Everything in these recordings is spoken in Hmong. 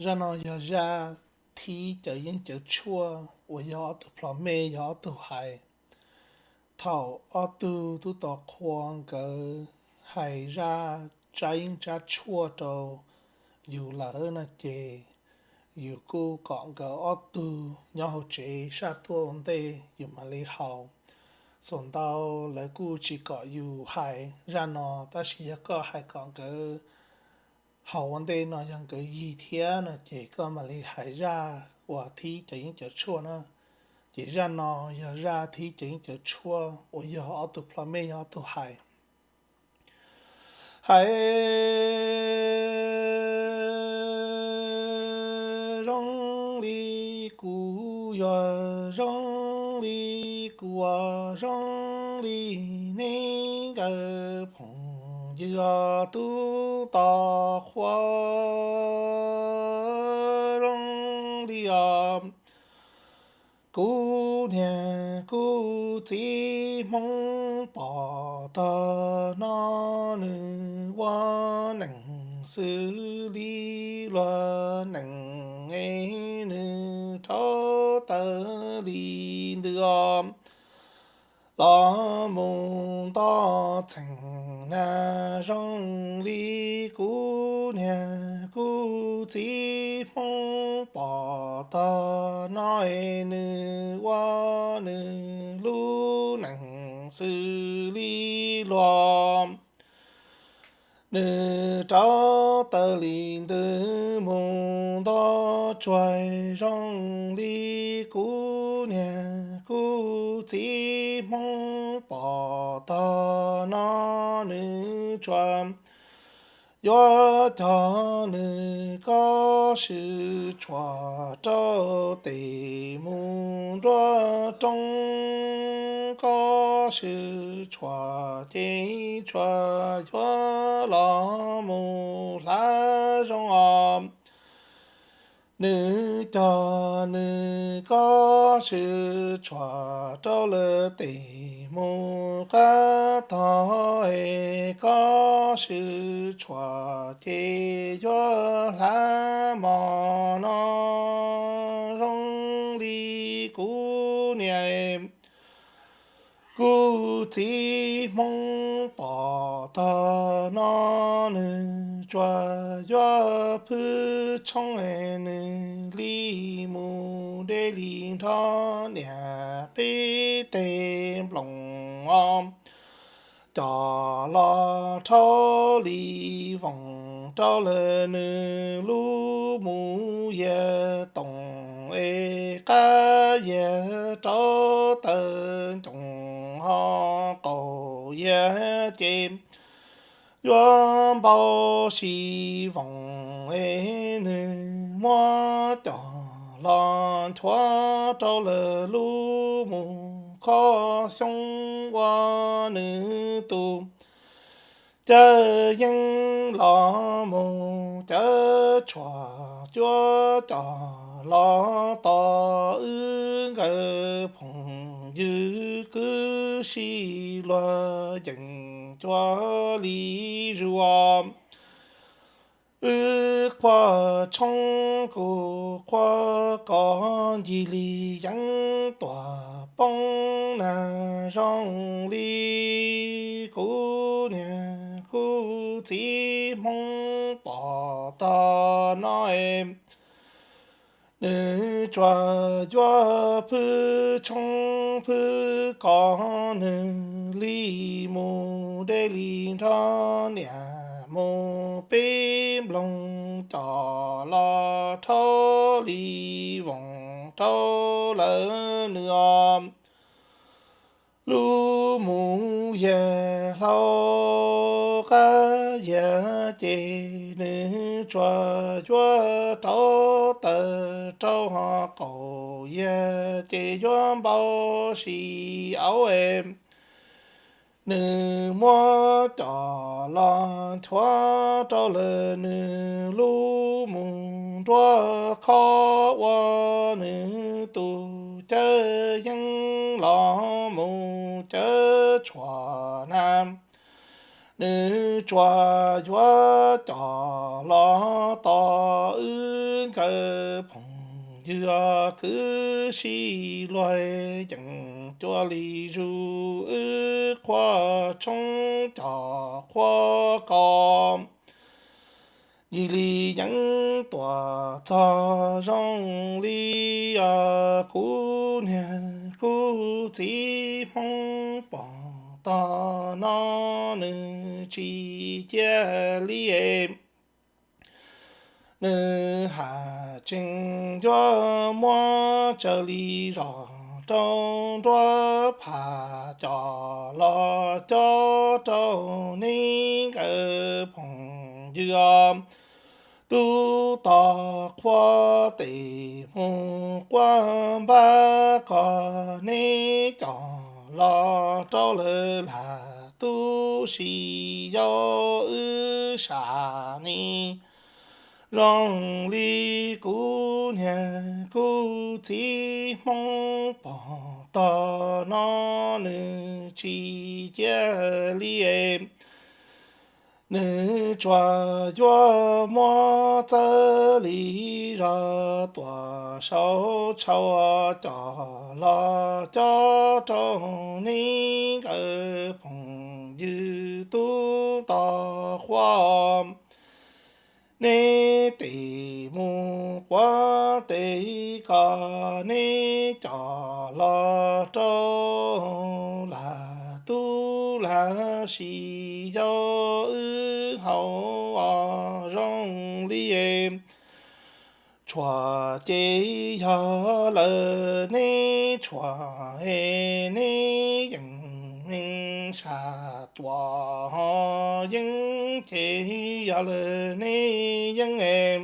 Zaj no yog zaj thib cawv yeeb cawv tshuaj uas yog ob tug plhom mej yog ob tug hais. Thaum ob tug tub tod qhua nkawd hais zaj tsab yeeb tsab tshuaj rau yus lawm no ces yus kuj kom nkawd ob tug nyob hauv tsev saj tuaj ua ntej yus mam li haus. Xuas ntau lawv kuj tsis kom yus hais zaj no, tab sis yog koj hais kom nkawd haus ua ntej no yog nkawd yig thiab no ces koj mam li hais zaj uas thib cawv yeeb cawv tshuaj na. Ces zaj no yog zaj thib cawv yeeb cawv tshuaj uas yog ob tug plhom mej yog ob tug hais. Hais zoo li kuv yuav zoo li kuv ua zoo li neb nkawd phooj ywg tub tod qhua zoo li os. Kuv niag kuv txiv Hmoob pom tag no nws ua neej xws li luag neej es nws rauv taws li ntws os. Los mus nto txheej na zoo li kuv niag kuv txiv Hmoob pom tag no es nws ua nws lub neej xws li luag nws rauv taws li ntws mus nto tsuag zoo li kuv niag kuv txiv Hmoob pom tag no nws tsuas yuav cog nws kob swm tshuam rau tes mus nruab roob kob swm tshuam ces tsuas yuav los mus hlav zoo os. Nws cog nws kob swm tshuam rau lawv tes mus qab tog es kob swm tshuam ces yuav hlav mos no zoo li kuv niam kuv txiv Hmoob pom tag no nws tsuas yuav phwj tshoob nws li mus deb li nrho niam peb teg nploos os. Coj los rhaub li voos rau lawm nws lub mus yag toom es qab yag rauv taws ncoos ho qaum yag ces yuav npau si voos es nws muab coj los nchuav rau lawm lub mus khob xyoob ua nws tus cawv yeeb los mus cawv tshuam cuab coj los tos wb nkawd phooj ywg kwv tij luag yeej cuag li zuj zus. Wb qhuav tshoob kuv qhuav kos ncig li yeeb tuaj poob na zoo li kuv niag kuv txiv Hmoob pom tag no es nws tsuas yuav phwj tshoob phwj kos nws li mus deb li nrho niam mus peb nploos coj los rhaub li voos rau lawm nws os. Lub mus yag hlau qab yag ces nws tsuas yuav rauv taws rau ho qaum yag ces yuav npau si auv es nws muab coj los nchuav rau lawm nws lub mus nruab khob ua nws tus cawv yeeb los mus cawv tshuam na Nws tsuas yuav coj los tos wb nkawd phooj ywg kwv tij luag yeej cuag li zus wb qhua tshoob coj qhua kos. Yig li yeeb tuaj txog zoo li os kuv niag kuv txiv Hmoob pog tog no nws tsis cia li. Nws hais tseem yuav muab tsawg li zos rau nruab phaj coj los cob rau neb nkawd phooj ywg tub tog qhua tes mus quab npab kom neb coj los rau lawv lam tub si yau wb sam ne. Zoo li kuv niag kuv txiv Hmoob pog tog no nws tsis cia li. Nws tsuas yuav muab txawg li zog tuaj sau tshauv coj los cob rau neb nkawd phooj ywg tub tog qhua. Neb tes mus quab tes kom neb coj los rau lam tub lam si yau wb haus os zoo li. Tshuaj ces yog lawm neb tshuaj, neb yeej meej sab tuaj ho yeeb ces yog lawm neb yeeb.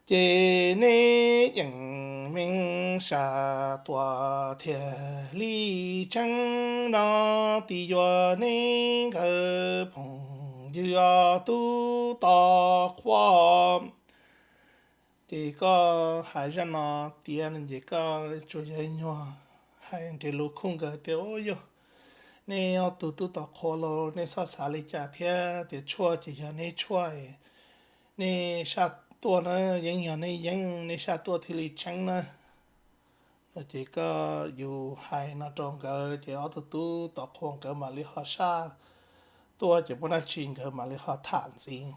Ces neb yeej meej sab tuaj thiaj li tseeb no, tis yuav neb nkawd phooj ywg tub tog qhua. Ces koj hais zaj no tiav no ces koj tsuas yog nyuag hais nres lus khuj nkawd tias, u yog nej ob tug tub tog qhua los nej txhob xav li cas thiab, tias tshuaj ces yog neb tshuaj, nej sab tuaj na, yeeb yog neb yeeb, nej sab tuaj thiaj li tseeb na. No ces koj yus hais no rau nkawd ces ob tug tub tog qhua nkawd mam li ho sab tuaj ces muaj dab tsi nkawd mam li ho tham ntxiv.